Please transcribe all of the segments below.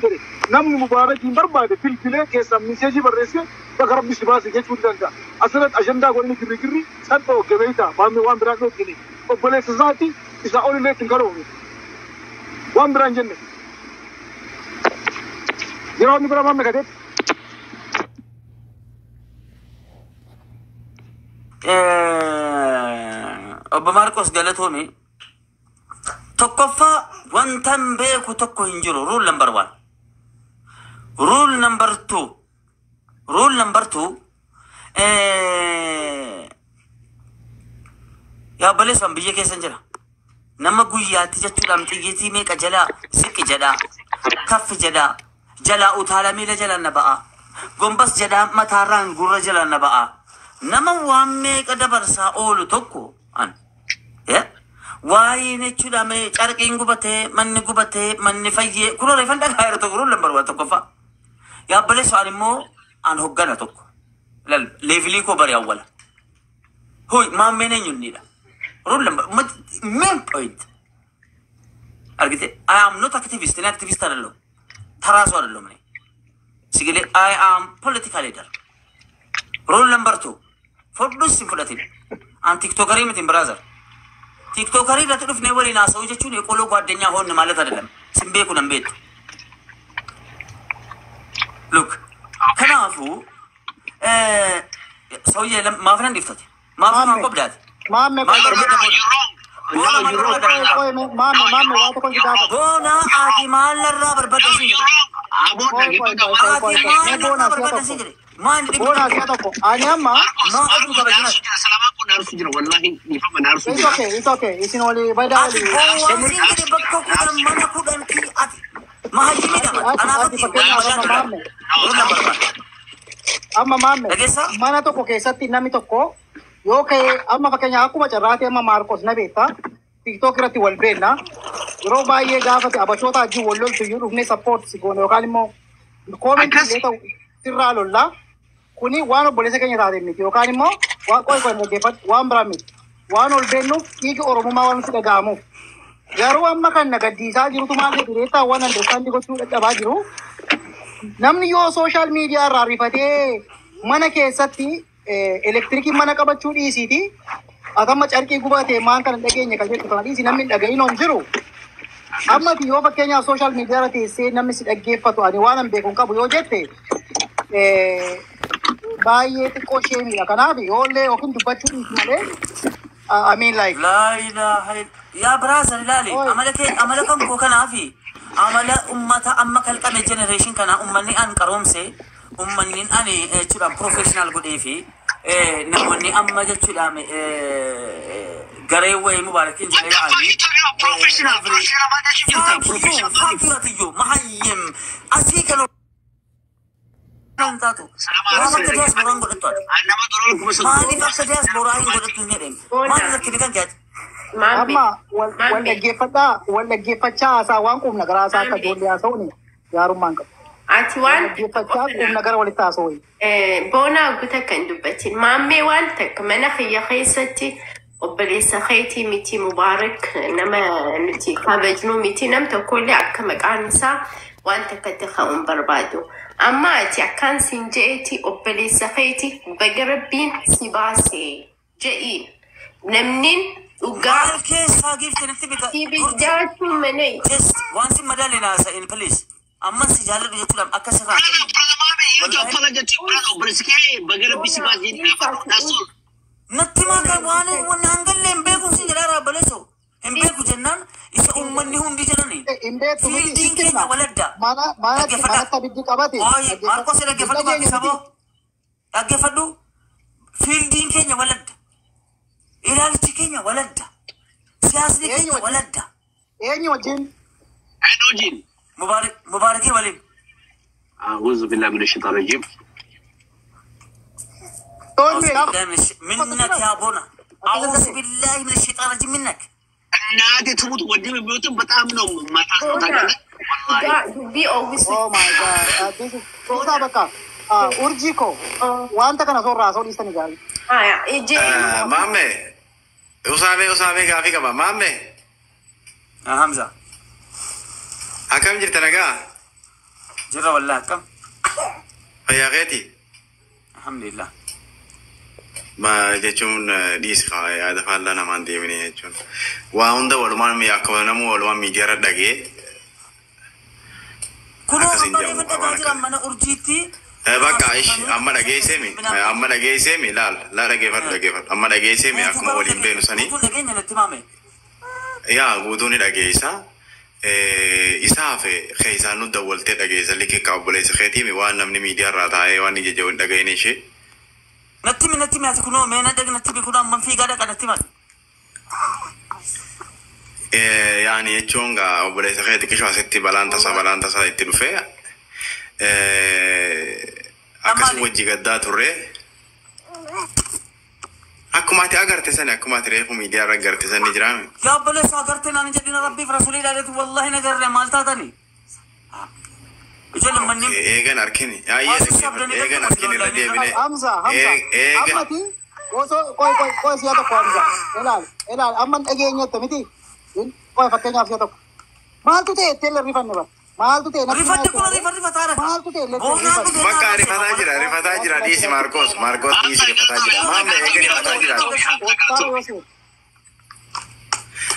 Jedhe namni Mubaarakiin barbaade bilbilee keessaa message barreessee bakka Rabbi si baase jechuu ni danda'a. Asirratti ajandaa godhanii girrigirri salphoo gabeeyta maamni waan biraan dhoofine obboleessa isaati isaa olillee ittiin karoofne waan biraan jenne. Yeroo inni bira maamne kateetti. Obbo Maarqos, galatoomi. Tokkoffaa, wantan beeku tokko hin jiru. Rule number one. Rule number two. Rule number two. Yaa obboleessan, biyya keessan jira. Nama guyyaatti jechuudhaan xiyyitii meeqa jalaa siqqi jedhaa, kaffi jedhaa, jalaa utaala, miila jalaan na ba'a. Gombas jedhaa, mataarraan gurra jalaan na ba'a. Nama waan meeqa dabarsaa oolu tokko an. Waa'ee jechuudha mee carqiin gubatee, manni gubatee, manni fayyee kunoo reeffan dhagaa yeroo tokko, rule number one tokkoffaa. Yaa obboleessa, an immoo an hoggana tokko. Lal level koo bari awwala. Hoy, maammeen eenyunnidha. Rule number main point. Argite, I am not activist, እኔ አክቲቪስት አይደለሁም። ተራ ሰው አይደለሁም እኔ። ሲግሌ I am political leader. Rule number two. Fudhus hin fudhatin. An TikToker miti, brother. TikToker irratti dhufnee waliin haasa'uu jechuun የቆሎ ጓደኛ ሆን ማለት አይደለም። Sin beeku, nan beektu. Look, kanaafuu ሰውዬ maaf nan dhiiftate? Maaf Maamme. maan qobdaate? Maamme. Maal barbaadda boona? Boona, maal barbaadda? Qoy, maamme, maamme, waa tokko si gaafadha. Boona, ati maal narraa barbaadda siin jedhe? Qoy, qoy, qoy, qoy, qoy, Ati qoy. maal Mee narraa boonaa si'a barbaadda tokko. siin jedhe? Maal dhibbi Boonaa tokko? si'a tokko. Ani amma Maa ofuu kabajinaas? It's okay, it's okay. Isin walii badaa Ati walii. gowwaan siin jedhe, bakka 10, mana 10 ki ati mahayyimidha. Ati ati Anaafatti fakkeenyaaf amma maamme. Rule number one. Amma maamme Dhageessaa? mana tokko keessatti namni tokko yoo ka'e, amma fakkeenyaaf akkuma carraatee amma Maarqos na beekta, TikTok irratti wal beekna, yeroo baay'ee gaafate abashoota wajjin wal loltu iyyuu dhufnee support si goone yookaan immoo comment illee ta'u sirraa lollaa. Kuni waan obboleessa keenya taate miti yookaan immoo waan, qoy qoy, dhaggeeffadhu, waan biraa miti, waan ol beennuuf dhiiga Oromummaa waan nutti dhaga'amuuf. Garuu amma kan na gaddiisaa jirutu maal jedhu reettaa, waan understand gochuu dadhabaa jiru, namni yoo social media irraa rifatee mana keessatti elektiriikii mana qabachuu dhiisiiti, atamma carqii gubatee maan kana dhageenye kan jettu kana dhiisi, namni hin dhagahin hin jiru. Amma ati yoo fakkeenyaaf social media irra teessee namni si dhaggeeffatu ani waan an beeku hin qabu yoo jette, baay'ee xiqqoo sheemiidha. Kanaaf yoollee yookiin dubbachuu dhiisi malee, I mean, like Laa ilaaha yaa brother, ilaali. Oi. Amala kee, amala kan koo kanaafi amala ummata amma kalqame generation kana, ummanni an qaroomse, ummanni ani jechuudhaan professional godhee fi namoonni amma jechuudhaan garee wayii mubaarakiin jedhee ani fuck you, atiyyuu mahayyim asii kan hin taatu waan akka diyaaspooraan godhattu ati maaliif akka diyaaspooraa hin godhattu hin jedheen? Maal rakkini kan keeti? Maamme. Amma wal wal Maamme. dhaggeeffadhaa, wal dhaggeeffachaa haasaa, waan quufna garaa isaa akka Maamme. ijoollee haasa'uuni gaarummaan qabu. Ati Wal waan dhaggeeffachaa quufna gara walitti haasa'u. Boonaa guuta kan dubbatin. Maammee, waan takka mana kiyya keessatti obboleessa keetii miti, Mubaarak nama nuti kabajnu miti, nam tokkollee akka maqaan isaa waan takkatti ka'uun barbaadu. Amma ati akkaan siin je'eeti, obboleessa keeti baga Rabbiin si baase je'iin. Namni dhugaa Maal keessaa giifte natti bika? Ibiddaatu mana Just waan si madaalee haasa'in, please. Amman si jaalladhu jechuudhaan akka sirraa kennu. Natti maaka waan waan hangallee hin beeku si jedhaa raabaleessoo. Hin beeku jennaan isa uummanni hundi jedhani. Hin beektu miti. Fieldiin Sitti keenya hima. waladda. Mana manatti Dhaggeeffadhaa. manatti abiddi qabate. Ooyi, Maarkos, dhaggeeffadhu. Hin dhageenye Baakii miti. saboo. Dhaggeeffadhu. Fieldiin keenya waladda. Ilaalchi keenya waladda. Siyaasni Eenyu keenya wajjin? waladda. Eenyu wajjin? Mubaarakii waliin. أعوذ بالله من الشيطان الرجيم. Toonni أعوذ بالله منك يا بونا، أعوذ بالله من الشيطان الرجيم منك. እናቴ ትሙት ወንድም ቢሞትም በጣም ነው የማታስበው ታውቃለህ። ወላሂ dhugaa dubbii oowwisu. Oh my God. This is Tuutaa bakka. Urjii koo wanta kana soorraa haasa'uu dhiistanii gaarii. Haya, ijee. Maamme, usaamee usaamee gaafii qaba. Maamme, Hamza. Akkam jirta, nagaa? Jirra wallahi akkam. Fayyaa keeti? Alhamdulillah. Ma jechuun dhiisi kaa yaada faallaa namaan deemine jechuun. Waa hunda walumaan akkuma namuu walumaan miidiyaarra dhagee Kunoo akkas hin amma jedhamu reefa waan dhagaa jiran akkana. mana urjiitti. Bakka ishi amma dhageesseemi amma dhageesseemi laal laa dhageeffadhu dhageeffadhu amma dhageesseemi Guutuu akkuma garuu waliin beenu sanii guutuun dhageenya natti maame. Yaa guutuu ni dhageessa. Isaaf keessaan nu dawwaltee dhageessa likkii ka obboleessa keetiimi waan namni miidiyaarraa taa'ee waan ija jiru hin dhagahin ishee. Natti himi ati kunoo mee na dhag natti himi kunoo amman fiigaa dhaqa natti hima. Yaani jechuun gaa obboleessa kee xiqqishoo asitti balaan tasaa itti dhufee akkas Maali? wajji gaddaa turre. Akkuma ati agarte sani akkuma ati reefu miidiyaarra agarte sani ni jiraame. Yaa obboleessa agartee naan hin jedhina rabbiif rasuulii ilaaleetu wallahi nagarre maal taatani? Ijoolleen manneen Eegan arkini. Ayyee Waa dhaggeeffadhu. sassaabdanii Eegan galtuma arkini irra siloo deebine. Hamza, Hamza. Eegan. Ammati osoo qoy qoy qoy si'a tokko Hamza. Ilaal, ilaal amma hin dhageenyette miti. Qoy fakkeenyaaf si'a tokko. Maaltu ta'e ettee illee rifanne bara. Maaltu ta'e natti Rifadde maal kun ta'e? rifa rifataara. Maaltu ta'e illee Boonaan rifanne. dhufee Bakka naa rifataa jira rifataa jira dhiisi Maarkos Maarkos dhiisi rifataa jira. Maamme eega rifataa jira. Hospitaala yoo seene.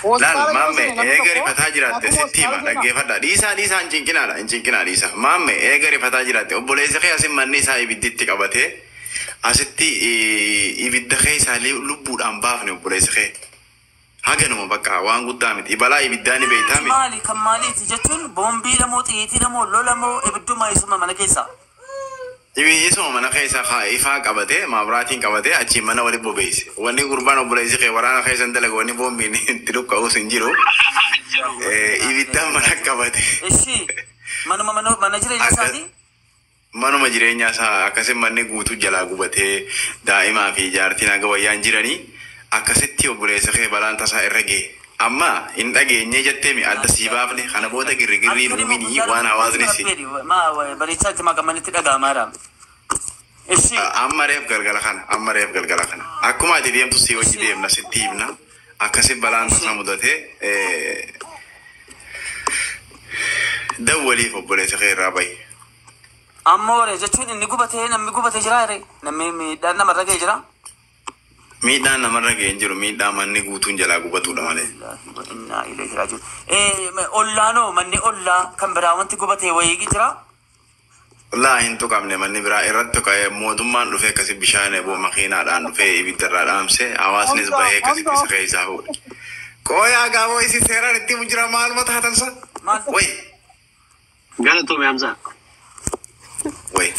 Laal Hospitaala yoo maamme seene namni eega tokko rifataa jiraatte akkuma sitti hima hospitaala seenaa. dhaggeeffadha. Dhiisaa dhiisaa hin cinqinaadha hin cinqinaa dhiisa. Maamme eega rifataa jiraatte obboleessa kee asin manni isaa ibidditti qabatee asitti ibidda kee isaa lubbuudhaan baafne obboleessa kee. Haganuma bakka waan guddaa miti balaa ibiddaa ni beektaa miti. Maali kan maaliiti jechuun boombii moo xiyyiitii moo lola moo ibidduma isuma mana keessa. Isuma mana keessa ifaa qabatee maabraatiin qabatee achiin mana wali bobeesse. Wanni gurbaan obboleessi kee waraana keessa hin dalagu wanni boombiin itti dhukka'uus hin jiru. Ibiddaan mana qabate. Ishi manuma mana mana jireenya Akka isaati. manuma jireenyaa isaa akkasin manni guutuu jalaa gubatee daa'imaa fi jaartiin haga wayyaan jiranii akkasitti obboleessa kee balaan tasaa irra ga'e. Amma hin dhageenye jetteemi adda sii baafne kana booda girrigirriin Halkan immoo uuminii guyyaa waan lama hawaasni si. Ma bareechaa itti makamanitti dhaga'amaadha. Ishi Amma reef galgala kana amma reef galgala kana akkuma ati deemtu si hojii deemna sitti himna akkasi balaan tasaa mudatee dawwaliif obboleessa kee irraa bahi. Ammoo waree jechuun inni gubatee namni gubatee jira yeree namni miidhaan namarra ga'ee jira. Miidhaan namarra ga'ee hin jiru miidhaa manni guutuun jalaa gubatudha malee. Innaa ilayhi raaji'uun. Ollaanoo manni ollaa kan biraa wanti gubatee wayii jira. Laa hin tuqamne manni biraa irratti tuqa'ee mootummaan dhufee akkasi bishaan eboo makiinaadhaan dhufee ibiddarraa dhaamsee hawaasnis Hamza, bahee akkasitti Hamza. isa keessaa fuudhe. Qooyaa gaaboo isin seeraan itti jira maaluma taatan sa? Maal? Wayi Galatoomi Hamza. wayi.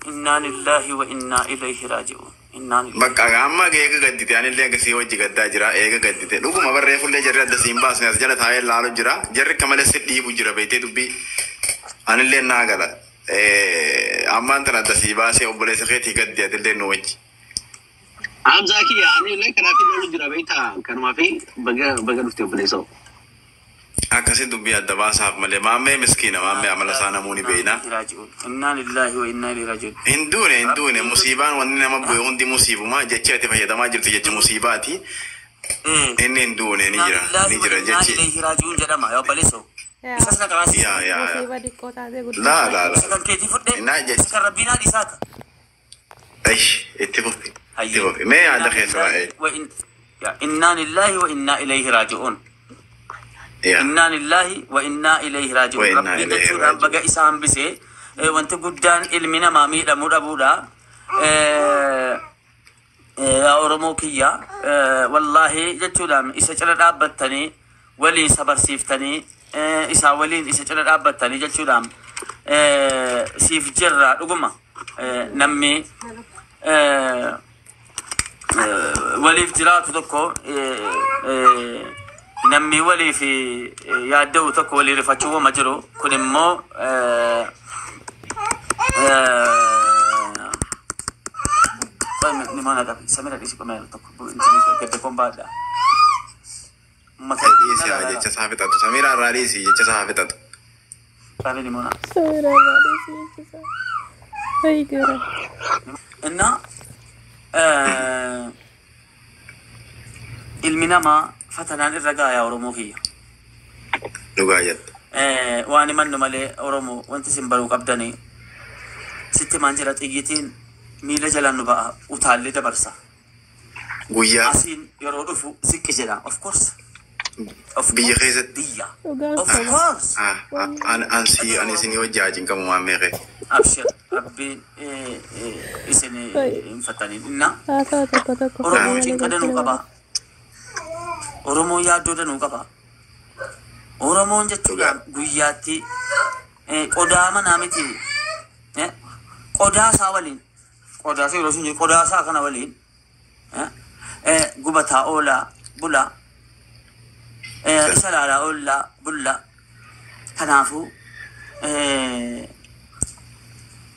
Innaa lillahi wa innaa ilayhi raaji'uun. Innaa lillahi. Bakka amma eega gaddite anillee akkasii hojii gaddaa jira eega gaddite dhuguma barreeffullee jarri adda siin baasne as jala taa'ee laalu jira jarri akka malee si dhiibu jira beektee dubbii anillee naa gala ammaan tana adda sii baasee obboleessa keetii gaddi atillee nu wajji. Hamza kiyya ani illee kanaaf lolu jira beektaa kanumaa fi baga baga dhufte obboleessa. Akkasii dubbii adda baasaaf malee maammee miskiina maammee amala isaa namuu ni beekna. Raaji'uun. Innaa lillahi wa innaa ilayhi raaji'uun. Hin duune hin duune musiibaan wanni nama bu'e hundi musiibuma jechi ati fayyadamaa jirtu jechi musiibaati. Inni hin duune ni Innaa jira lillahi ni wa jira innaa jechi. ilayhi raaji'uun jedhama yaa obboleessoo. Isas na qaraasisa. Yaa yaa yaa. Musiiba xiqqoo taatee Laa laa Isa laa. kan keetii fudhee Innaa isa jechi. kan rabbiin haadhi isaata. Eish itti fufi. Itti fufi. Mee yaada keessa waa'ee. Innaa lillahi wa innaa ilayhi raaji'uun. Yaa. Innaa lillahi wa innaa ilayhi Wa raaji'uun. innaa Rabbiin ilayhi jechuudhaan raaji'uun. baga isa hambisee wanti guddaan ilmi namaa miidhamuu dhabuudha. Yaa Oromoo kiyya wallaahi jechuudhaan isa cina dhaabbattanii waliin sabarsiiftanii isaa waliin isa cina dhaabbattanii jechuudhaan siif jirra dhuguma namni waliif jiraatu tokko namni waliif yaadda'u tokko walii rifachuu wama jiru kun immoo ni mana qabi samira dhiisi qomee tokko gadda koon baadha. Dhiisi haa jecha isaa fixatu. Samiraa irraa dhiisi jecha isaa fixatu. Qabi ni mana. Samiraa irraa dhiisi jecha isaa. Ayi gara. እና ilmi namaa fatanaan irra gaaya Oromoo kiyya. Dhugaa jette. Waan himannu malee Oromoo wanti isin baruu qabdanii sitti maan jira xiyyitiin miila jalaan nu ba'a utaallee dabarsa. Guyyaa Asiin yeroo dhufu ziqqi jedha. Of course. Of biyya course. keessatti Biyya. Dhugaan Of soba. course. ah, ah, an si ani isinii wajji haa cinqamu maammee kee. Abshir. Rabbiin isin hin fattaniin. Inna Haasaa tokko tokko Oromoon malee cinqa danuu gochuu qaba. Oromoon yaaddoo danuu qaba. Oromoon jechuudhaan guyyaatti qodaa manaa miti. Qodaa isaa waliin qodaa isaa yeroo sun jiru qodaa isaa kana waliin gubataa oolaa bulaa isa laalaa oolaa bullaa. Kanaafuu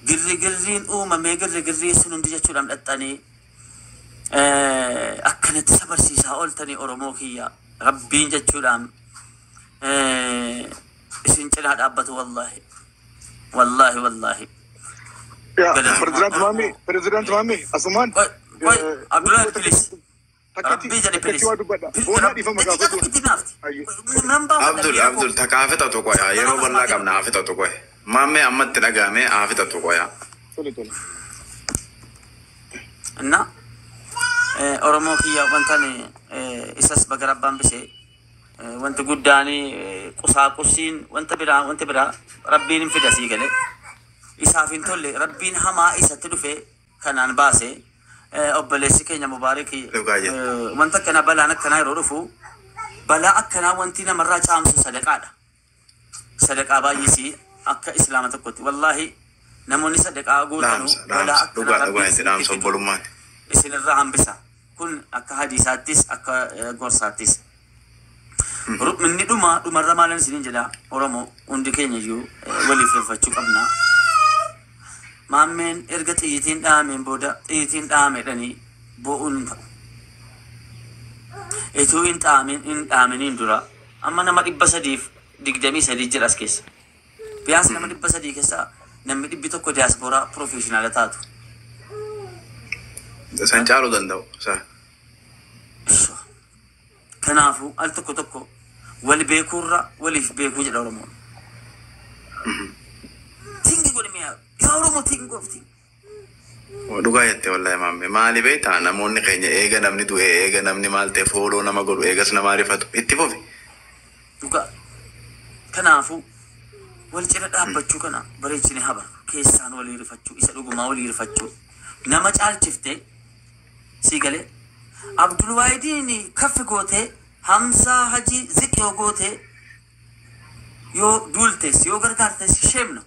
girri girriin uumamee girri girriin sun hundi jechuudhaan dhaxxanii akkanatti sabarsiisaa ooltanii Oromoo kiyya rabbiin jechuudhaan isin cinaa dhaabbatu wallaahi wallaahi wallaahi. Yaa Galatoomaa Pirezidaanti Maammee, Oromoo. Pirezidaanti Maammee, asumaan Qoy qoy Abdullahi please. takkatti Rabbii jedhe takkatti please. waa dubbadha. Boonaa dhiifama Daqiiqaa gaafatu. tokkitti naafti. Ayyee. Nan baafadha Abdul miira Abdul koo. takka haa fixatu qoya yeroo bal'aa qabna haa fixatu qoya. Maammee ammatti dhagahame haa fixatu qoya. Tole tole. እና Oromoo kiyya wantan isas baga rabbaan bise wanti guddaan qusaaqusiin wanta biraa wanti biraa rabbiin hin fida sii galee isaaf hin tolle rabbiin hamaa isatti dhufe kanaan baase obboleessi keenya Mubaarik Dhugaa jette. wanta akkanaa balaan akkanaa yeroo dhufu balaa akkanaa wanti namarraa caamsu sadaqaadha. Sadaqaa baay'isii akka islaama tokkotti wallaahi namoonni sadaqaa guutanu Dhaamsa balaa dhaamsa akkanaa dhugaa dhugaa rabbiin itti dhaamsa isinitti fidu obbolummaati. isinirraa hambisa. Kun akka hadiisaattis akka gorsaattis. Inni dhuma dhumarra maalan isiniin jedha Oromoo hundi keenya iyyuu waliif hirfachuu qabna. Maammeen erga xiyyitiin dhahameen booda xiyyitiin dhahame dhanii boo'uun hin ta'u. Ituu hin dhahamin hin dhahaminiin dura amma nama 323 jira as keessa. Biyaas nama 300 keessaa namni 100 diyaaspooraa profeeshinaala taatu. San caaluu danda'u. Sa. Kanaafuu al tokko tokko wal beekuurra waliif beekuu jedha Oromoon. Tingi godhi mi'a yaa Oromoo tingi goofti. Dhugaa jette wallahi maammee. Maali beektaa namoonni keenya eega namni du'e eega namni maal ta'e fooloo nama godhu eegas nama rifatu itti fufi. Dhugaa. Kanaafuu wal cina dhaabbachuu kana bareechine haba keessaan walii rifachuu isa dhugumaa walii rifachuu nama caalchifte sii galee Abdulwaayidiin kaffi gootee Hamzaa Hajii ziq yoo gootee yoo duultes yoo gargaartes sheemna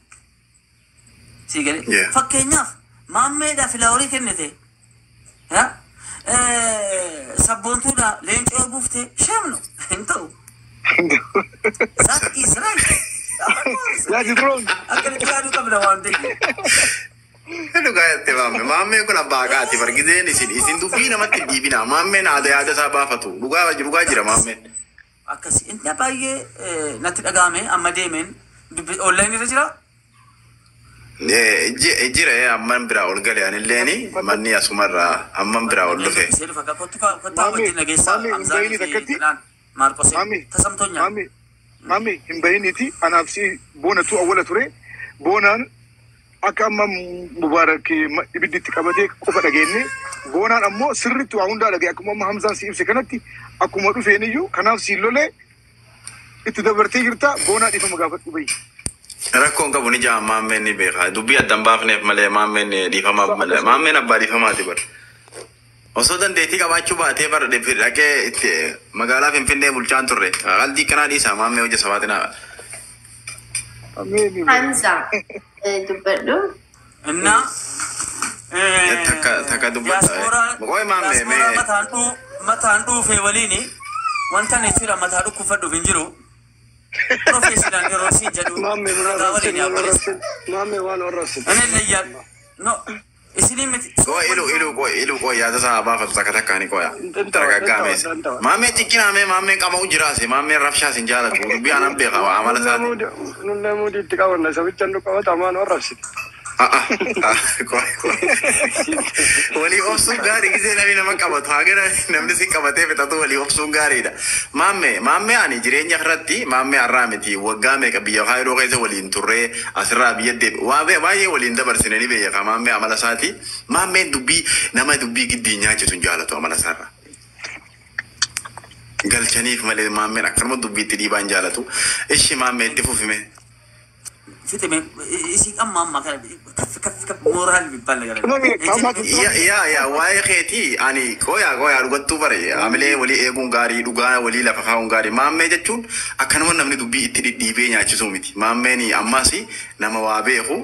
sii galee Yeah. fakkeenyaaf maammeedhaa filaaworii kennite yaa sabboontuudhaa leencoo yoo buufte sheemno hin ta'u. That is right. Of course. That is wrong. Akkanitti yaaduu qabna waan ta'eef. Dhugaa jette maammee. Maammeen kun abbaa haqaati bargizeen isin isin dubbii namatti hin dhiibina. Maammeen haada yaada isaa baafatu. Dhugaa dhugaa jira maammeen. Akkas inni baay'ee natti dhagahame amma deemeen dubbi online irra jira. Jira amman biraa ol gale anilleeni manni asumarraa amman biraa ol dhufe. Dubbisee dhufa kottu kottaa Maammee, wajjin nageessaa maammee, hin Hamzaanii bahini fi takkatti. Kanaan Maarqosee Maammee, tasamtoonyaa. maammee, maammee hin bahiniiti. Anaaf si boonatu awwala ture. Boonaan akka amma Mubaarak ibiddi itti qabatee qofa dhageenye. Boonaan ammoo sirriitti waa hundaa dhagaye. Akkuma amma Hamzaan si ibse kanatti akkuma dhufeen iyyuu kanaaf si lolee itti dabartee jirta. Boonaa dhiifama gaafadhu bahi. Rakkoon qabu ni jaa maammeen ni beeka. Dubbii addan baafneef malee maammeen dhiifamaaf malee. Maammeen abbaa dhiifamaati bara. Osoo dandeettii qabaachuu baatee bara dhaqee itti magaalaa Finfinnee bulchaan turre. Qaldii kanaa dhiisaa maammee hojii sabaatinaa. Ameen. Hamza dubbadhu. እና Takka takka dubbata. diaspora Qoy maammee diaspora mee mataan dhuu mataan dhuufee waliini wanta ani jechuudha mataa dhukkubfadhuuf hin jiru. Profeeshinal yeroo siin jedhu Maammee nurra ragaa waliin raabsin nurra yaabboleessa. raabsin maammee waan warra raabsin. Ani layyaa no isinii miti Qoy ilu ilu qoy ilu qoy yaada isaa baafatu takka takkaani qoya. Dargaggaamees. Maammee ciqqinaamee maammeen qama'u jiraase maammeen rabshaas hin jaalatu. Dubbii aanan beeka waa amala isaati. Nullee muudii itti qabanna sabicha nu qabata maan warra raabsiti. Walii obsuun gaarii gisee namni nama qabatu haga namni si qabatee fixatu walii obsuun gaariidha. Maammee, maammee, ani jireenya irratti maammee har'aa miti, waggaa meeqa biyya Kaayiroo keessa waliin turree asirraa biyya deebi waa baay'ee waliin dabarsine ni beeka maammee amala isaati. Maammeen dubbii nama dubbii giddii nyaachisu hin jaalatu amala isaarra. Galchaniif malee maammeen akkanuma dubbiitti dhiibaa hin jaalatu. Ishi maammee, itti fufime. Fixime isii amma amma kana ከፍ ከፍ ከፍ ሞራል የሚባል ነገር አለ። Yaa, waa'ee keetii ani qoyaa qoyaa dhugattuu bare amilee walii eeguun gaarii, dhugaa walii lafa kaa'uun gaarii. Maammee jechuun akkanuma namni dubbii itti dhidhiibee nyaachisuu miti. Maammeen ammas nama waa beeku,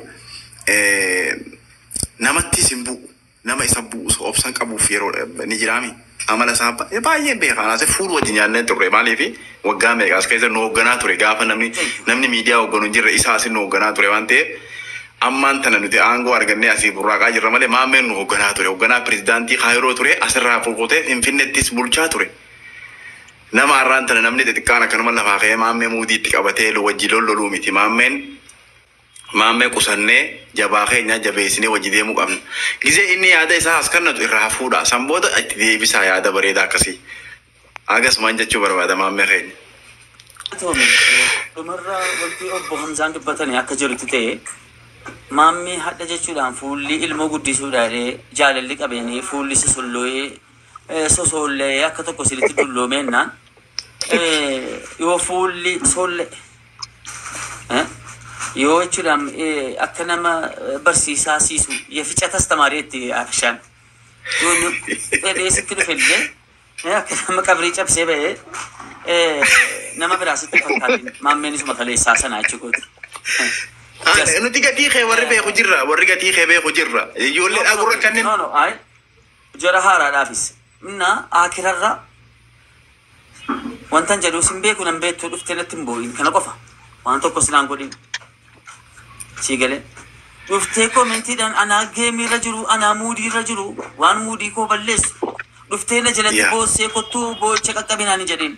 namattis hin bu'u, nama isa bu'u obsan qabuuf yeroo ni jiraami. Amala isaa baay'ee beeka. Anaas fuul wajjin nyaannee turre, maaliif waggaa meeqa as keessa nu hoogganaa ture. Gaafa namni miidiyaa hoogganu hin jirre isaa asin nu hoogganaa ture waan ta'eef, ammaan tana nuti aangoo argannee asii burraaqaa jirra malee maammeen nu hoogganaa ture. Hoogganaa pirezidaantii Kaayiroo ture, asirraa furkutee Finfinnettis bulchaa ture. Nama har'aan tana namni xixiqqaan akkanuma lafaa ka'ee maammee muudiitti qabatee wajji lolloluu miti. Maammeen maammee qusannee jabaa keenya jabeessinee wajji deemuu qabna. Gizee inni yaada isaa as kennatu irraa fuudha. San booda itti deebisaa yaada bareedaa akkasii. Akkasumaan jechuu barbaada maammee keenya. Dhumarraa wanti obbo Hamzaan dubbatanii akka jirutti ta'e, maammee hadha jechuudhaan fuulli ilmoo guddisuudha jedhee jaalalli qabeenii fuulli sosolloo'ee sosoollee akka tokko siritti dulloomeenaan yoo fuulli solle yoo jechuudhaan akka nama barsiisaa siisu የፍጨት አስተማሪ itti afshaan yoo dheedhee sitti dhufellee akka nama qabrii cabsee ba'ee nama biraa sitti fakkaatin, maammeen isuma kaleessaa sanaa jechuudha. Nuti gatii kee warri beeku jirra. Warri gatii kee beeku jirra. Ijoollee agurra kanneen. No, ay jara haaraadhaafis inna akirarra wantan jedhu sin beeku nan beektuu dhuftee natti hin boo'in, kana qofa waan tokko sinaan godhin. Sii galee dhuftee koomentiidhaan anaa geemiirra jiru, anaa muudiirra jiru, waan muudii koo balleessu dhuftee na jalatti boossee kottuu boo'icha qaqqabinaan hin jedhin,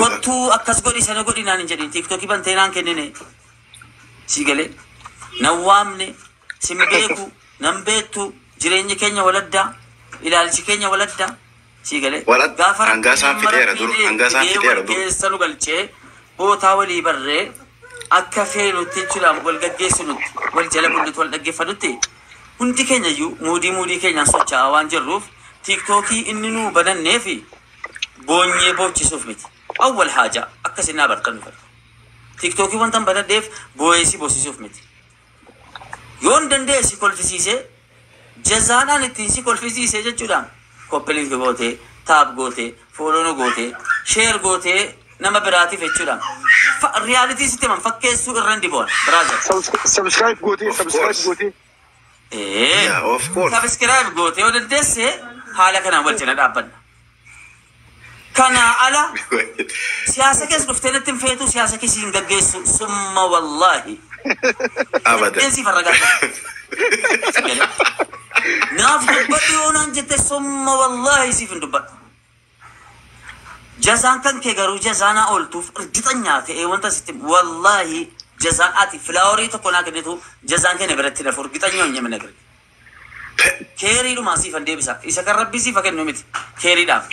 kottuu akkas godhi sana godhinaan hin jedhin. Tiiktookii bantee naan kennine, sii galee nan waamne, sin beeku nan beektu, jireenyi keenya waladdaa, ilaalchi keenya waladdaa, sii galee. Gaafa hangaa isaan fixeera dur, hangaa isaan fixeera dur. Keessa nu galchee bootaa walii barree akka feenutti jechuudhaan wal gaggeessinutti, wal jala bullutti, wal dhaggeeffannutti, hundi keenya iyyuu muudii muudii keenyaan socho'aa waan jirruuf, tiiktookii inni nuu bananneefi boonyee boochisuuf miti. Awwal haaja akkasin naa bartan nufa. Tiiktookii wanta hin banadheef boo'ee si boosisuuf miti. Yoon danda'e si kolfisiisee, jazaadhaan ittiin si kolfisiisee jechuudhaan copy link gootee, tap gootee, follow nu gootee, share gootee nama biraatiif jechuudhaan. Reality sitti himan, fakkeessuu irra hin diboon. Brother. Subscribe gootee, Of subscribe course. gootee. Yeah, of course. Subscribe gootee yoo dandeesse haala kanaan wal cina dhaabbanna. Kana ala siyaasa keessa dhuftee natti hin feetu, siyaasa keessa hin gaggeessu, summa wallaahi. Abadan. Qeensi farragaa. Naaf dubbadhu yoo naan jette, summa wallaahi siif hin dubbadhu. Jazaan kan kee garuu jazaanaa ooltuuf እርግጠኛ ta'ee wanta sitti wallaahi jazaan ati filaaworii tokko naa kennitu jazaan keenya biratti lafu እርግጠኛ ሆኜ የምነግርህ keeriidhumaa siifan deebisa. Isa kan rabbii siifa kennu miti, keeriidhaaf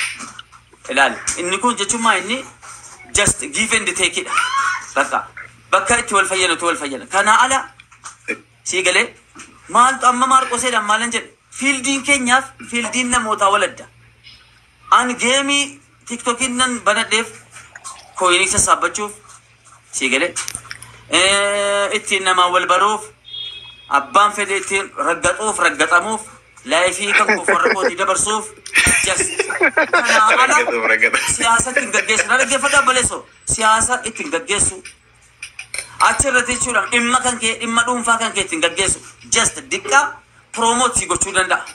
ilaali. Inni kun jechuun maa inni just give and take dha. Bakka bakka itti wal fayyadatu wal fayyada. Kana ala sii galee maaltu amma maarqoseedhaan maalan jedhe, fieldiin keenyaaf fieldiin namootaa waladda. Ani geemii tiktookiin nan banadheef coinii sassaabbachuuf, sii galee ittiin namaan wal baruuf, abbaan fedhe ittiin raggaxuuf, raggaxamuuf, lifeii kan koof warra kootii dabarsuuf just. Kana ala Raggatu raggatu. siyaasa ittiin gaggeessu na dhaggeeffadhu abbaleessoo, siyaasa ittiin gaggeessu achirratti jechuudhaan dhimma kan kee, dhimma dhuunfaa kan kee ittiin gaggeessu, just diqqaa promote si gochuu danda'a.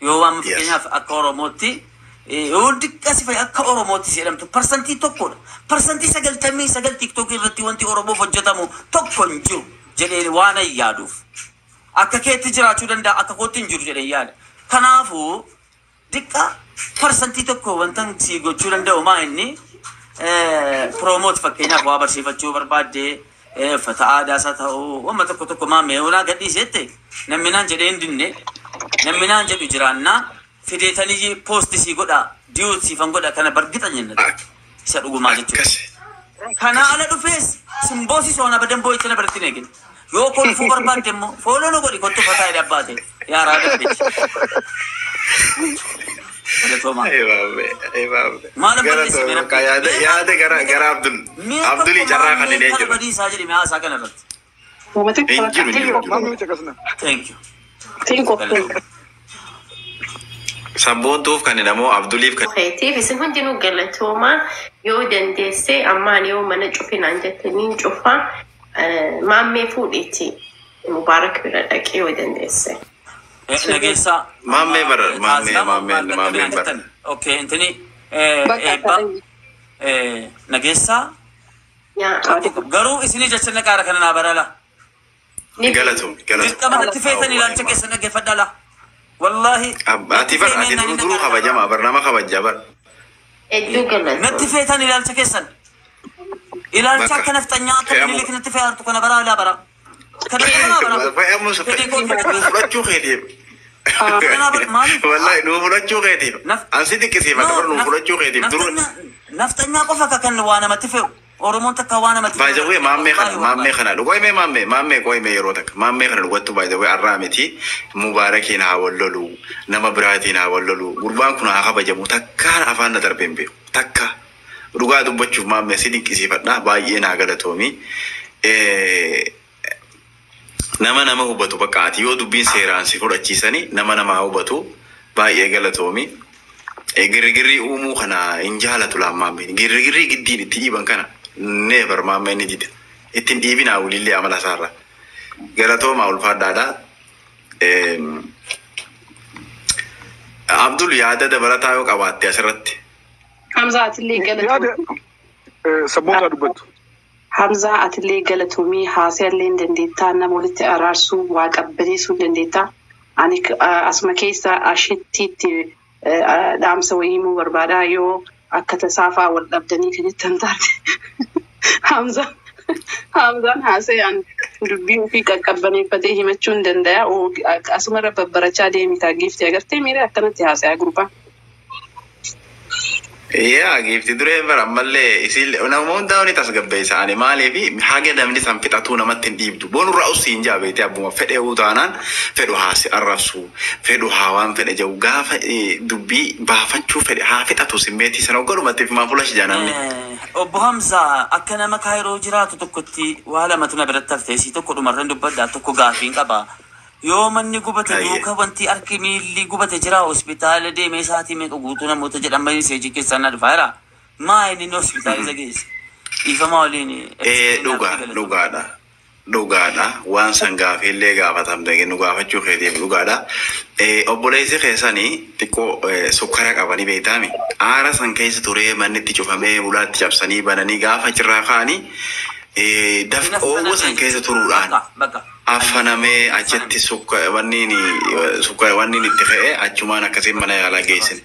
Yoo waan fakkeenyaaf akka Oromootti yoo diqqa si fayyada akka Oromootti si jedhamtu 1%dha. 99% tiiktookii irratti wanti Oromoof hojjetamu tokko hin jiru jedhee waan an yaaduuf. Akka keetti jiraachuu danda'a, akka kootti hin jiru jedhee yaada. Kanaafuu diqqa 1% wanta si gochuu danda'u maa inni promote, fakkeenyaaf waa barsiifachuu barbaadde Uffata aadaas haa ta'u wamma tokko tokko Maammee yoonaa gadhiiseette namni naan jedhee hin dinne, namni naan jedhu jiraannaa fideetanii post sii godha, duet siifan godha, kana bargixa jenna isa dhugumaa jechuudha. Akkas. Kana ala dhufees simboosisoo na badan boo'icha na biratti hin eegin. Yoo kolfuu barbaadde immoo follow nu godhi, kottu fataa jedhe abbaate yaa raada beechi. Galatoomaa. Ay Maammee, ay Maammee. Maal balleessi Galatoomi bakka yaada yaada gara gara Abdul Mee Abdulii tokko carraa kan Maammee hin kana jiru. badii isaa jedhi mi'aa isaa kana irratti. Uummata Hin jiru, hin jiru. Maammee caqasna. Thank you. Tiin qophii. Galatoomaa. Sabboontuuf kan jedhamu Abduliif kan Keetiif isin hundinuu galatoomaa. Yoo dandeesse ammaan yoo mana cufinaan jettaniin cufa, Maammee fuudhiiti Mubaarak bira dhaqee yoo dandeesse. Nageessaa. Maammee bara maammee maammee maammee bara. Okay, intini Bakka eebba nageessaa Yaa garuu isinii jecha naqaara kana naa barala. Ni Galatoomi, galatoomi. Dirqama natti feetan ilaalcha keessan dhaggeeffadhaa laa. Wallaahi. Ati bar ati duruu duruu kabajamaa bar, nama kabajaa bar. Hedduu Natti galatoomi. feetan ilaalcha keessan. Ilaalcha Bakka. akka nafxanyaa akka Fe'amu. Minilik natti fe'artu kana baraa ilaa bara. Kana baraa bara. Fe'amu Fedhii koo nuu fudhachuu keetiif. Kanaa bar maaliif? Wallaahi nuu fudhachuu keetiif. Ansi xiqqisiifata bar, nuu fudhachuu keetiif duruu. Nafxanyaa qofa akka kan waa namatti fe'u. Oromoon takka waa namatti By the way, maammee kana, maammee kana dhugoime, maammee maammee qoime yeroo takka maammee kana dhugattu, by the way, arraa miti, Mubaarakiin haa wallolu, nama biraatiin haa wallolu, gurbaan kun haa kabajamu, takkaan afaan na darbeen beeku takka. Dhugaa dubbachuuf maammee si dinqisiifadha, baay'ee naa galatoomi. Nama nama hubatu bakka ati yoo dubbiin seeraan si fudhachiisani, nama nama hubatu, baay'ee galatoomi. Girgirrii uumuu kana hin jaalatu laan maammeen. Girgirrii giddiin itti dhiiban kana never, maammeen ni dida. Ittiin dhiibinaa wulillee amala isaarra. Galatoomaa, ulfaadhaadha. Abdul, yaada dabalataa yoo qabaatte asirratti. Hamzaa, atillee Yaada galatoomii. sabboonsaa dubbattu. Hamzaa, atillee galatoomii, haasa'allee hin dandeettaa, nama walitti araarsuu, waa qabbaneessuu hin dandeettaa. Ani asuma keessa ashittiitti dhaamsa wayii himuu barbaada, yoo akka tasaafaa wal dhabdanii kan jettan taate. Hamzaa Hamzaan haasa'an dubbii ofii qaqqabbaneeffatee himachuu hin danda'a. Asumarra babbarachaa deemitaa giiftii agartee miira akkanatti haasa'aa gurbaa. Yaa giifti duree bara ammallee isin nama hundaa ni tasgabbeessa. Ani maaliif haga namni san fixatuu namatti hin dhiibdu. Boonurraa usii hin jaabeete, abbuma fedhe taanaan fedhu haa si arrabsu, fedhu haa waan fedhe jedhu, gaafa dubbii baafachuu fedhe haa fixatu, simmeetii sana ogolumatti fi maafula shi namni. Obbo Hamzaa, akka nama Kaayiroo jiraatu tokkotti waa lamatu na biratti haftee si tokko dhumarran dubbadhaa, tokko gaafiin qaba. Yoo manni gubate duuka wanti harki miilli gubate jira, hospitaala deemee sa'aatii meeqa guutuu namoota jedhan seejii keessaan na dhufaa jira. Maa inni hospitaala isa geesse? Dhiifama waliin. Dhugaa, dhugaadha. Dhugaadha. Waan san gaafiillee gaafatamte nu gaafachuu keetiif dhugaadha. Obboleessi keessanii xiqqoo sukkara qabanii beektaami. Aara san keessa turee manni itti cufamee ulaatti cabsanii bananii gaafa achirraa ka'anii daf oowwa san keessa turuudhaan Bakka. affanamee achitti wanniin sukka wanniin itti ka'ee achumaan akkasiin mana yaalaa geessine.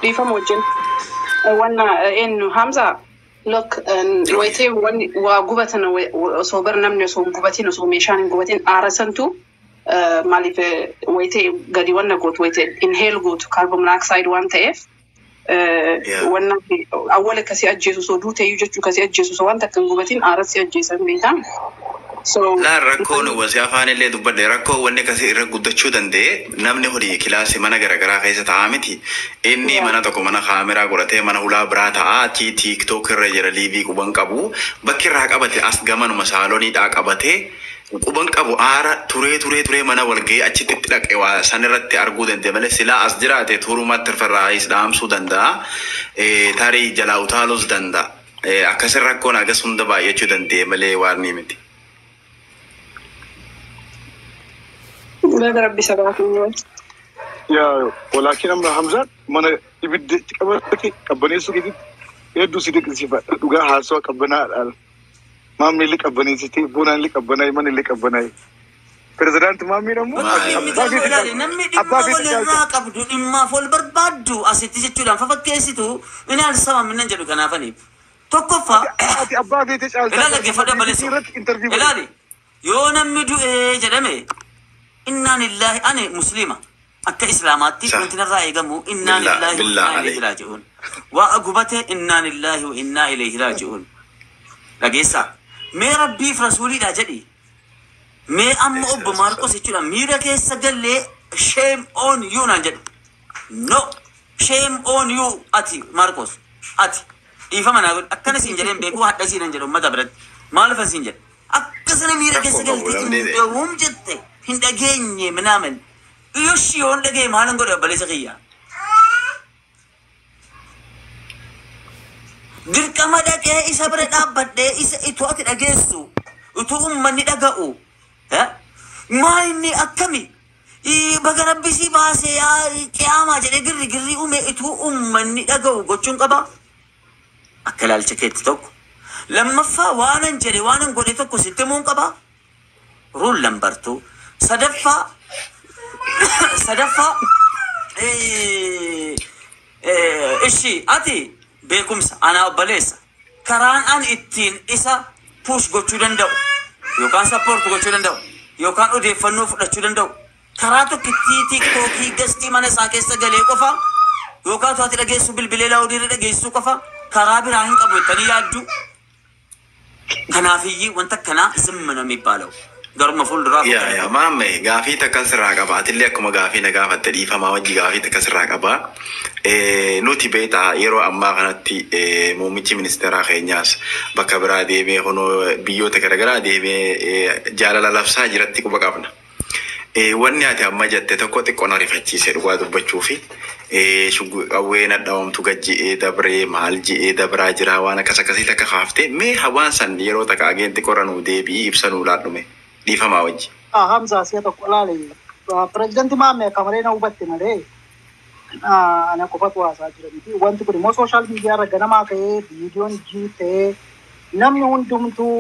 Dhiifama wajjin. Wanna eenyu, Hamza, look, wayitee wanni waa gubatan osoo bar namni osoo hin gubatin, osoo meeshaan hin gubatin, aara santu maaliif wayitee gadi wanna gootu, wayitee inhale gootu carbon monoxide waan ta'eef wanna awwala kasii ajjeesu osoo duuteeyyuu jechuu kasii ajjeesu osoo wanta akka hin gubatin aara si ajjeesan beektaa. So Laan rakkoon wasi afaan illee dubbadhe, rakkoo wanni akkasii irra guddachuu danda'e, namni horii kilaasii mana garaagaraa keessa taa'aa miti. Inni mana tokko mana kaameraa godhatee mana hulaa biraa taa'aa, achii TikTok irra jira, live quban qabu. Bakki irraa qabate as gamanuma saaloniidhaa qabatee quban qabu, aara turee turee turee mana walga'ee achitti itti dhaqe, waa san irratti arguu danda'e malee silaa as jiraate turumatti irraayis dhaamsuu danda'a. Tarii jalaa utaaluus danda'a. Akkasin rakkoon hagas hunda baay'achuu danda'e malee waan ni miti. Baga rabbi sabaa. Yaa walaakin amma Hamzaan mana ibidda itti qabate qabbaneessuu keessatti hedduu si dinqisiifadha. Dhugaa haasawaa qabbanaadhaan. Maammee illee qabbaneessitee, boonaan illee qabbanaa'e, mana illee qabbanaa'e. Pirezidaanti Maammeen ammoo Namni abbaa feete namni abbaa dhimma feete walirraa caalcha. Qabdu dhimmaaf wal barbaaddu asitti jechuudhaan fafakkeessitu inaal sama minan jedhu kanaafaniif. Tokkoffaa Ati abbaa feete caaltaa. Ilaali, dhaggeeffadhu obboleessa. Irratti interview godhi. Ilaali, yoo namni du'ee jedhame, innaan illaahi, ani musliima akka islaamaatti wanti narraa eegamu innaan Billaa- illaahi wa billaa innaa ilayhi alayhi. raaji'uun. Waa gubate, innaan illaahi wa innaa ilayhi raaji'uun. Dhageessaa, mee rabbiif rasuuliidha jedhi. Mee amma obbo Maarqos jechuudha miira keessa gallee shame on you naan jedhu. No, shame on you. Ati Maarqos, ati dhiifama naa godhi, akkana siin jedheen beekuu hadha siin jedhu uummata biratti maal siin jedhe akkasana miira keessa Rakkoo qabu galtee namni. hin dhaga'uum jette, hin dhageenye minaamin yoshi yoon dhagee maalan godhe obboleessa kiyya? Dirqama dhaqee isa bira dhaabbadhee isa itoo ati dhageessu, utuu uummanni dhaga'u, maa inni akkami baga rabbi si baasee yaa qiyaamaa jedhee girri girri uume ituu uummanni dhaga'u gochuun qaba. Akka ilaalcha keetti tokko. Lammaffaa, waanan jedhe waanan godhe tokko sitti himuun qaba. Rule number two. Sadaffaa, ishi ati beekumsa anaa obboleessa karaan an ittiin isa push gochuu danda'u yookaan support gochuu danda'u yookaan odeeffannoo fudhachuu danda'u karaa tokkittii TikTokii guestii mana isaa keessa galee qofa yookaan to'ati dhageessu bilbilee loudiirra dhageessuu qofa, karaa biraa hin qabu jettanii yaaddu. Kanaafiyyii wanta akkanaa ዝም ነው የሚባለው. Garuma fuulduraa. Yaa maamme, gaafii takka sirraa qaba. Atillee akkuma gaafii na gaafatte dhiifamaa wajji gaafii takka sirraa qaba. Nuti beektaa yeroo ammaa kanatti muummichi ministeeraa keenyaas bakka biraa deemee kunoo biyyoota garaagaraa deemee jaalala labsaa jiratti quba qabna. Wanni ati amma jette tokko xiqqoo na rifachiise dhugaa dubbachuu fi qawwee nadhaawamtu gajji'ee dabree maal ji'ee dabraa jira waan akkas akkasii takka kaaftee, mee hawaan san yeroo takka ageen xiqqoorra nuu deebi'ii ibsa nuu laadhume dhiifamaa wajji. Hamza, si'a tokko ilaali. Pireezidantii Maammee akka malee na hubatte malee ana qofatu haasaa jira miti. Wanti kun immoo social media irra ganamaa ka'ee viidiyoon jii ta'ee namni hundumtuu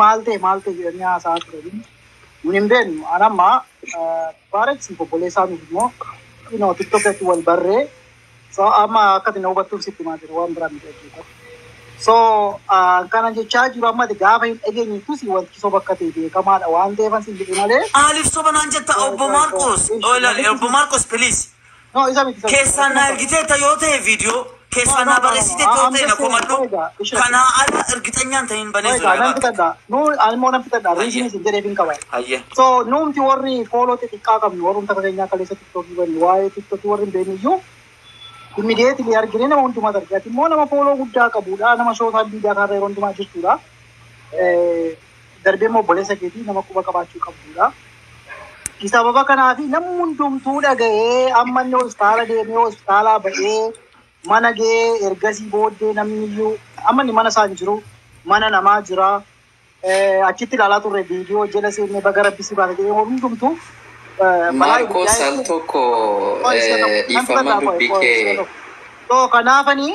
maal ta'e maal ta'e jedhanii haasaa turanii. Nun hin beeknu. Ani amma Baarex obboleessaa miti immoo TikTok irratti wal barree, so amma akkati na hubattuuf sitti himaa jira, waan biraa miti jechuudha. So kana jechaa jiru, amma ati gaafa hin dhageenyettus wanti soba akka ta'e beekamaadha waan ta'eef sin jedhe malee. Maaliif soba naan jetta, obbo Maarqos? Ilaali, obbo Maarqos, please. No, isa miti. Isa miti. Keessaan na ergiteetta yoo ta'e, viidiyoo keessaan na barreessiteetta yoo ta'e na komadhu. Kanaa ala ergixanyaan ta'in banee Egaa nan jira. fitadha. Nu ani immoo nan fitadha. Reason isin jedheef hin qaba. Hayyee. So nuumti warri follow xixiqqaa qabnu, warrumta keenyaa kaleessa TikTokii banne, waa'ee TikTokii warri hin beekne iyyuu immediately argine nama hundumaatu arge. Ati immoo nama follow guddaa qabudha. Nama social media kanarra yeroo hundumaa jirtudha. Darbee immoo obboleessa keetii nama quba qabaachuu qabdudha. Sababa kanaafi namni hundumtuu dhaga'ee amma inni hospitaala deemee hospitaalaa ba'ee mana ga'ee ergasii booddee namni iyyuu amma inni mana isaa hin jiru, mana namaa jira. Achitti ilaalaa turre viidiyoo jala seennee baga rabbi si baate jedhee hundumtuu balaa Maarkos, ibiddaa al tokko dhiifama dubbii kee. So kanaafanii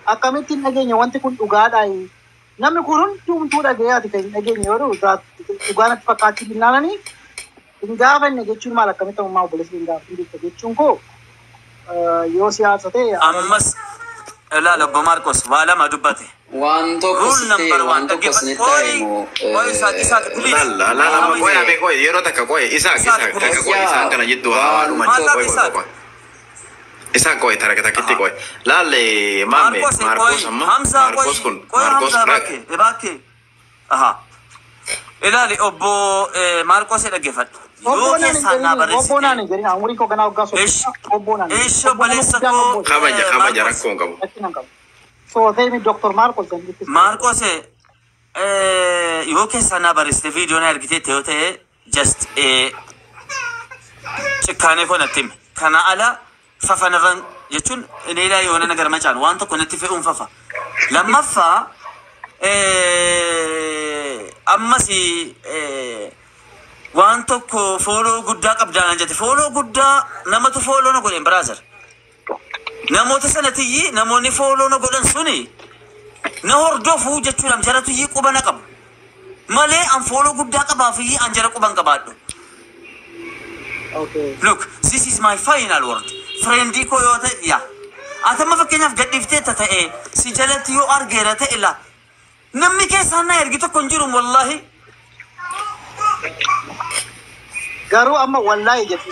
akkamitti hin dhageenye, wanti kun dhugaadha. Namni kun hundumtuu dhaga'ee ati kan hin dhageenye yoo ta'u dhugaa natti fakkaachuu dinnaananii hin gaafanne jechuun maal, akkamitti ammaa obboleessi hin gaafatin jechuun koo yoo siyaasa ta'e. Ammas ilaala, obbo Maarqos waa lama dubbate. Waan tokko Rule sitti number one, waan tokko dhaggeeffadhu. isinitti Qoy, himu. qoy, Isaaq, Isaaq, please. Laalla laalla, amma qoy ame qoy yeroo takka qoy, Isaaq, Isaaq, takka qoy, isaan kana jidduu haa dhuman. Maal qoy qoy Isaaq? Qoy Isaaq, qoy taraka takkitti qoy laalle maamme. Maarqos, qoy, Maarqos amma Hamza, qoy, Maarqos kun qoy, Maarqos Hamza, bakke bakke. Aha. Ilaali, obbo Maarqos, dhaggeeffadhu. Yoo Obbo naan hin keessaan naa jedhin, obbo naan barreessite. hin jedhin, umuriin koo ganaa waggaa Ish. 30, obbo naan hin jedhin. Ish, obboleessa koo. Kabaja, kabaja. Maarqos. Rakkoo hin qabu. Rakkina hin qabu. So ta'e Dr. Marcos kan jettis. Maarqos, yoo keessaan naa barreessite, viidiyoo na ergiteette yoo ta'e, just ጭካኔ koo natti himi. Kana ala fafanarran jechuun ሌላ የሆነ ነገር መጫን waan tokko natti fe'uun fafa. Lammaffaa, ammas waan tokko follow guddaa qabdaa jette. Follow guddaa namatu follow na godhen, brother. Namoota sanatiyyi namoonni follow na godhan suni na hordofuu jechuudha, jaratuyyi quba na qabu. Malee an follow guddaa qabaafiyyi an jara quban qabaadhu. Okay. Look, this is my final word. Friendii koo yoo ta'e, yaa. Ati amma fakkeenyaaf gadhiifteetta ta'e si jalatti yoo argeera ta'e la namni keessaan na ergi tokko hin jiru wallaahi. Garuu amma wallaahi jedhu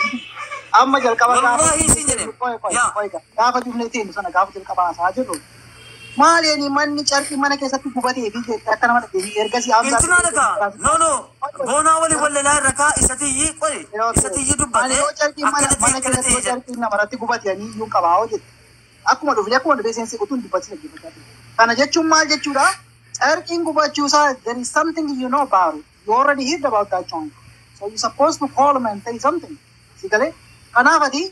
amma jalqaba Wallaahi siin jedhe. Gaafa jumlee teenu sana gaafa jalqaba haasa'aa jirru maali ani manni carqii mana keessatti gubatee fi jette akka nama dhageessi ergasii Hamzaa. Intinaa dhagaa no no boonaa walii wallalaa irra kaa isa tiyyi qoy isa tiyyi Ani dubbatee yoo carqii mana akkana ta'e mana akkana keessatti ta'e yoo jedhe. carqii namarratti gubate ani iyyuu qabaa hoo jette. Akkuma dhufee seensi utuu hin dubbatin dhaggeeffachaa ture. Kana jechuun maal jechuudha? Carqiin gubachuu isaa there is something you know about it. You already heard about that joint. So you supposed to call him and say something. Si galee? Kanaaf ati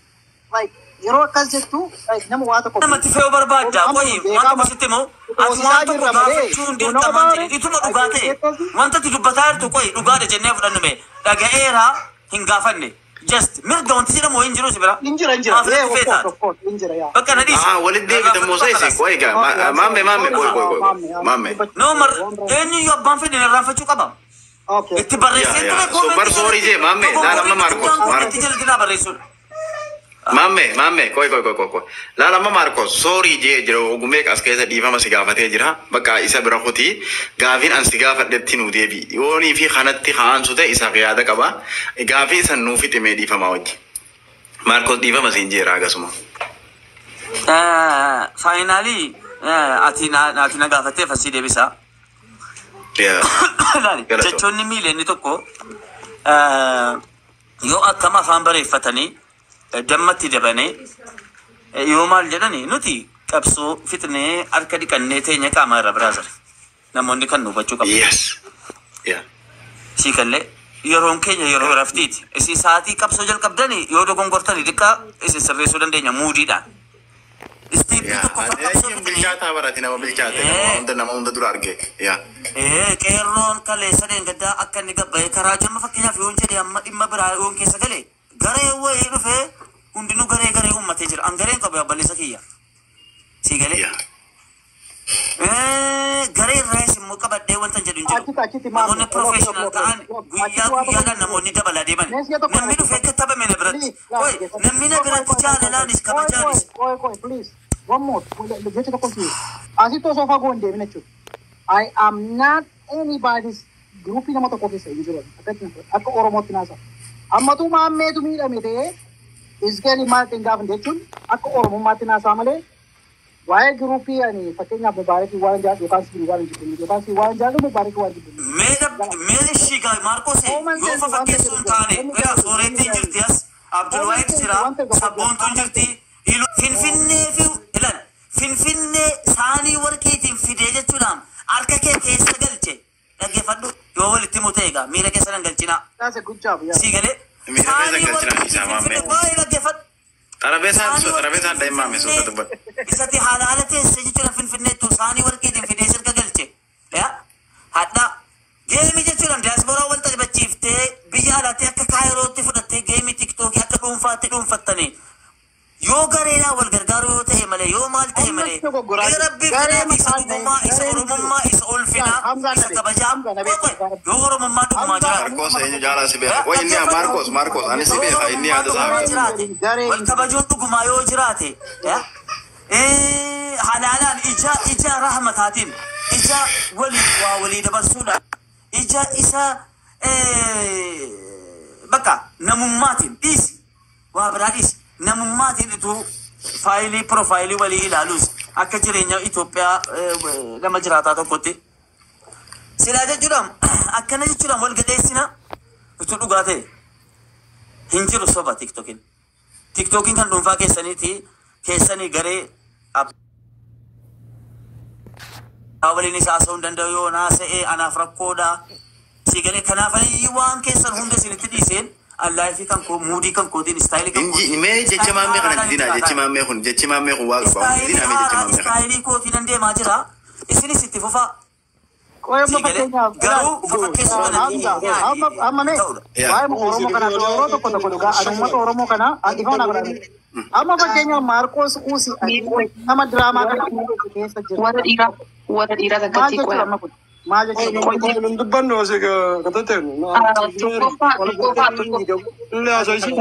like yeroo akkas jettu like nama waa tokko Namatti fe'uu barbaadda qoy waan tokko sitti himu ati waan tokko gaafachuun dirqamaan jedhe ituma dhugaa ta'e wanta ati dubbataa jirtu qoy dhugaadha jennee fudhannu mee dhaga'eera hin gaafanne just mirga wanti jedhamu hin jiru si bira. Hin jira, hin jira. Maaf Yeah, natti of course, feetaat? of course, hin jira, yeah. Bakka na dhiisi. Ah, walitti deebitan moo isa qoy egaa maamme maamme qoy qoy qoy maamme. No mar eenyuyyuu abbaan fedhe irraanfachuu qaba. Okay. Itti barreessee Yaa, ture yaa. So, bar sorry jee, maamme, laala amma Maarkos, Maarkos. Jalatti naa barreessuudha. Maamme maamme qoy qoy qoy qoy qoy. Laala amma Maarkos sorry jee jira ogumee as keessa dhiifama si gaafatee jira. Bakka isa bira kuti gaafiin an si gaafadhetti nuu deebi. Yoonii fi kanatti haansu ta'e isaaf yaada qaba. Gaafii san nuu fiximee dhiifamaa wajji. Maarkos dhiifama siin jeera akkasuma. Finally ati na gaafattee fasii deebisaa. Yaa. Laali Galatoo. jechoonni miileenni tokko yoo akkam afaan bareeffatanii dammatti dabanii yoo maal jedhani nuti qabsoo fixnee harka dhiqannee teenya qaama irra biraa jira. Namoonni kan nu hubachuu qabu. Yes. Yeah. Sii kallee yeroon keenya yeroo raftiiti. Isin sa'aatii qabsoo jalqabdanii yoo dogongortanii xiqqaa isin sirreessuu dandeenya muudiidhaan. Step Yaa. tokko qabsoo Ati fixnee bilchaataa barate nama bilchaate nama hunda dura arge. Yaa. Qeerroon kaleessa deengaddaa akka inni gabbaa'ee karaa jirma fakkeenyaaf yoon jedhe amma dhimma biraa yoon keessa gale garee wayii dhufee hundinuu garee garee uummatee jira. An gareen qabu obboleessa kiyya. Sii galee. Yaa. Garee irraas immoo qabadhee wanta jedhu hin jiru. Achitti maamne. Namoonni professional ta'an guyyaa guyyaadhaan namoonni dabalaa deeman. Namni dhufee akka taphame na biratti. Oi, namni na biratti jaalalaanis kabajaanis. Qoy, qoy, please. One more. Jecha tokko si. Asitti osoo fagoo hin deemin jechuudha. I am not anybody's groupii nama tokko keessa hin jiru. Akka Oromootti naasa. Ammatu maammeetu miidhame ta'ee Isgeeli maal hin gaafne jechuun akka Oromummaatti naasaa malee waa'ee groupii ani fakkeenyaaf Mubaarakii waan jaalladhu yookaan si waan jibbu yookaan si waan jaalladhu Mubaarakii waan jibbu. Mee ishii gaa Maarkos yoo fakkeessuu hin taane egaa soorettiin jirti as Abdulwaahid jira Sabboontuun jirti Finfinnee fi ilaal Finfinnee saanii warqiitiin fidee jechuudhaan harka kee keessa galche dhaggeeffadhu yoo walitti himu ta'e egaa miira keessa nan galchinaa That's a good job. Yeah. sii galee Miira keessa saanii galchinaa warqiitiin isaa maammee. Finfinnee baay'ee dhaggeeffadhu. Xarabeessaan xarabeessaan daa'immaa misoota dubbadhu. Isatti haala haala teessee jechuudha Finfinneettu saanii warqiitiin fidee sirka galche. Hadha game jechuudha diyaasporaa wal taphachiiftee biyya alaatti akka kaayirootti fudhattee game TikTokii akka dhuunfaatti dhuunfattanii yoo gareedhaan wal gargaaruu yoo ta'e malee yoo maal ta'e malee Ammas mee rabbiif garee jedhaati isa maqaan dhugummaa isa gareen oromummaa isa ulfinaa Hamzaan isa nabe. kabajaa Hamzaan nabe. yoo oromummaa dhugumaa jiraate. Maarkos eenyu jaalaa si beeka. Qoy inni Maarkos Maarkos ani si beeka inni yaada isaa dhugumaa beeka. jiraate wal kabajuun dhugumaa yoo jiraate halaalaan ija ija rahmataatiin ija walii waa walii dabarsuudhaan ija isa bakka namummaatiin dhiisi waa biraa dhiisi namummaatiin ituu faayilii profaayilii walii ilaaluus akka jireenya Itoophiyaa nama jiraataa tokkotti silaa jechuudhaan akkana jechuudhaan wal gadheessina utuu dhugaa ta'e hin jiru soba TikTokiin. TikTokiin kan dhuunfaa keessaniiti keessanii garee abbaa waliin isa haasa'uu hin danda'u yoo naasa'e anaaf rakkoodha. Si galee kanaaf ani waan keessan hunda isinitti dhiiseen allaahii kan koo moodii kan kootiin style kan Inji mee jecha maammee kana didina jechi maammee kun jechi maammee kun waa qaba. Style Didina mee jecha haaraa maammee kana. Style kootiin nan deemaa jira. Isinis itti fufaa. Qoy amma Si galee fakkeenyaaf garuu fakkeessuu kana Hamza amma amma mee ta'udha. Yaa. waa'ee Oromoo kana yeroo tokko tokko dhugaa ani uummata Oromoo kana dhiifama naa godhani. Amma fakkeenyaaf Maarqoos Uusi nama diraamaa kana keessa jira. Warra dhiiraa Maal takkatti jechuudha qoya. amma kun? Maal jechuudha? Nun dubbannu asii katatteenu. Tokkoffaa tokkoffaa tokko Illee haasa'isiin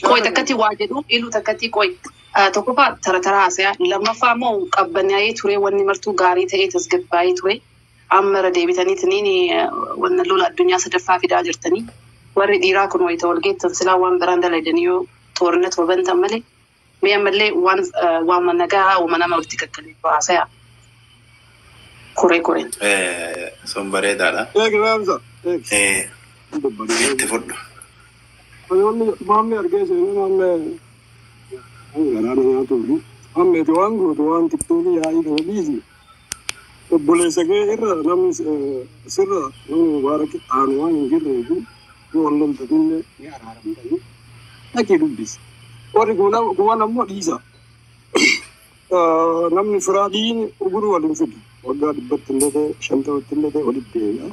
qoy takkatti waa jedhu iluu takkatti qoy. Tokkoffaa tara tara haasa'aa, lammaffaa immoo qabbanaa'ee ture, wanni martuu gaarii ta'ee tasgabbaa'ee ture. Amma irra deebitaniitiniin wanna lola addunyaa sadaffaa fidaa jirtanii. Warri dhiiraa kun wayita wal geettan silaa waan biraan dalaydanii yoo toorna torbantan malee, mee ammallee waan waama nagaa uuma nama walitti qaqqabeessu haasa'aa. Koree koreen. Sun bareedaadha. Eegi Hamza. Eegi. Itti fudhu. Wanni maammee argee seenee maammee garaa na nyaatuufi. Maammee waan gootu waan tiktookii yaa'ii kana dhiisi. Obboleessa kee irra namni sirra namni Mubaarak aanu waan hin jirreefi yoo wal loltatillee ni araaramtanii dhaqii dubbisi. Warri kuwwan ammoo dhiisa. Namni firaa dhiini uguruu waliin fidu. Waggaa 100tti illee ta'e, 50tti illee ta'e walitti deebi'a.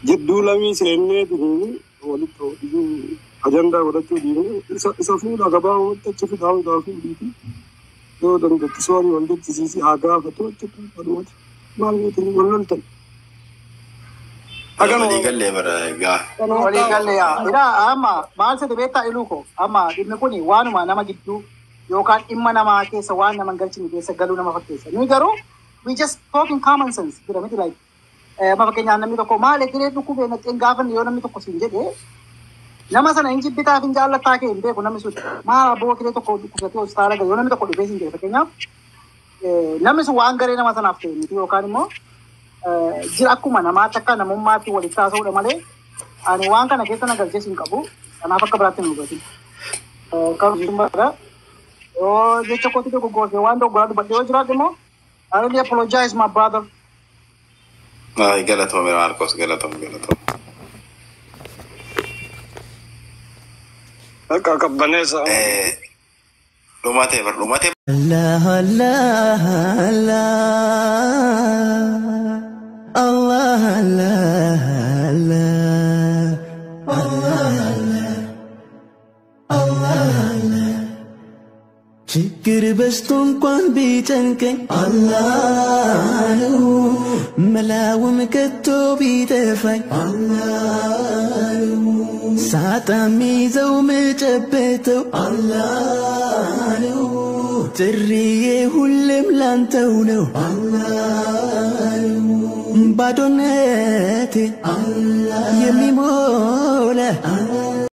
Jidduu lamii seennee tuni walitti hodhuu ajandaa godhachuu dhiifne isa fuudha gabaabumatti achi fidaa hundaa fuudhiiti. Yoo dandeetti soomii wal jechisiisii haa gaafatu achi fuudhumati. Maal gootanii wal loltan? Walii gallee bara egaa. Walii galle yaa. Ilaa, amma maal sete beektaa, iluu ko, amma dhimmi kuni waanuma nama gidduu yookaan dhimma namaa keessa waan nama hin galchine keessa galuu nama fakkeessa. Nuyi garuu we just talking common sense jira miti? Like, amma fakkeenyaaf namni tokko maal egeree dhukkubee naqxeen gaafanne yoo namni tokko siin jedhe, nama sana hin jibbitaaf hin jaallattaa kee hin beeku. Namni sun maal abboo kiree tokko dhukkubsatee hospitaala gahe yoo namni tokko dhufee siin jedhe, fakkeenyaaf, namni sun waan garee nama sanaaf ta'e miti yookaan immoo jira akkuma namaatti akka namummaatti walitti haasa'uudha malee ani waan kana keessa na galchee hin qabu. Kanaaf akka biraatti hin hubatin. Kan yoo jecha kootti dogoggorse, waan doggoraa dubbadhe yoo jiraate immoo I really apologize, my brother. Ay, galatoome Maarkos, galatoome, galatoome. Akka qabbaneessa. Dhumatee bar dhumatee. Allah Allah Allah Allah Allah Allah Allah Allah ችግር በዝቶ እንኳን ቢጨንቀኝ አላህ ነው፣ መላውም ከቶ ቢጠፋኝ አላህ ነው፣ ሳጣ ሚይዘው ምጨበተው አላህ ነው፣ ጥሪዬ ሁሌም ላንተው ነው አላህ ነው፣ ባዶነቴ የሚሞላ